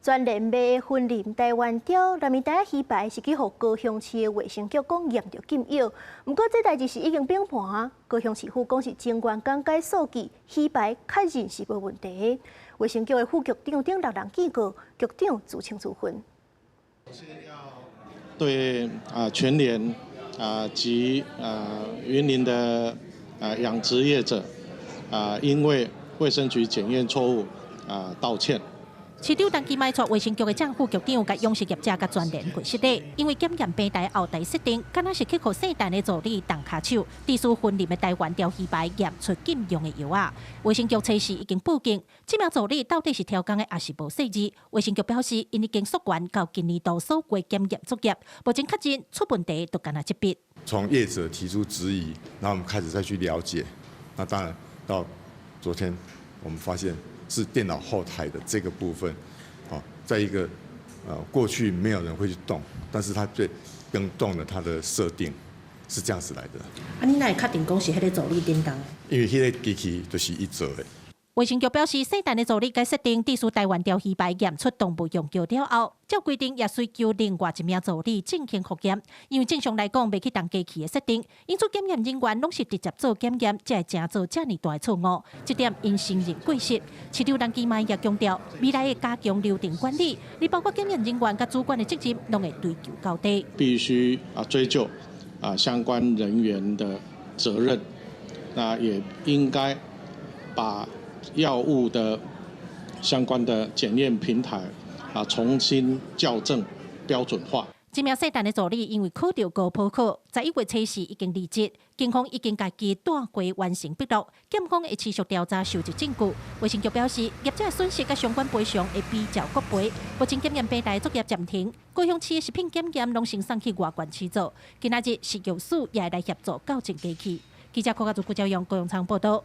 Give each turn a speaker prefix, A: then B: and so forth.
A: 全聯賣的雲林台灣鯛南面台魚排是去予高雄市的衛生局講驗著禁藥，毋過這代誌是已經崩盤。高雄市府講是前員更改數據，魚排確認是無問題。衛生局的副局長等六人警告，局長自請處分。
B: 對啊，全聯啊及啊雲林的啊養殖業者啊，因為衛生局檢驗錯誤啊道歉。
C: 市長陳其邁帶衛生局的正副局長佮養殖業者佮全聯跪失禮，因為檢驗平台後台設定，敢若是去予姓陳的助理動跤手，致使雲林的台灣鯛魚排驗出禁用的藥仔。衛生局初時已經報警，這名助理到底是刁工的，抑是無細膩？衛生局表示，𪜶已經溯源到今年度首月檢驗作業，目前確認出問題就干焦這筆。
D: 從業者提出質疑，然後我們開始再去了解。那當然到昨天，我們發現是電腦後台的這個部分，在一個過去沒有人會去動，但是它對更動了它的設定，是這樣子來的。
C: 啊，你哪會確定講是彼個助理叮當？
D: 因為彼個機器就是伊做的。
C: 衛生局表示，姓陳的助理改設定，致使台灣鯛魚排驗出動物用藥了後，照規定也需求另外一名助理進行複驗。因為正常來講，袂去動機器的設定，因此檢驗人員攏是直接做檢驗，才會成做遮爾大的錯誤。這點𪜶承認過失。市長陳其邁也強調，未來會加強流程管理，你包括檢驗人員佮主管的責任，攏會追究到底。
B: 必須啊追究啊相關人員的責任，那也應該把藥物的相關的檢驗平台啊，重新校正標準化。
C: 這名姓陳的助理因為考著高普考，11月初四已經離職，警方已經共伊帶回完成筆錄，檢方會持續調查收集證據。衛生局表示，業者損失佮相關賠償會比照國賠。目前檢驗平台作業暫停，高雄市的食品檢驗攏先送去外縣市做。今仔日食藥署也會來協助校正機器。記者柯家祖、顧朝陽、高永昌報道。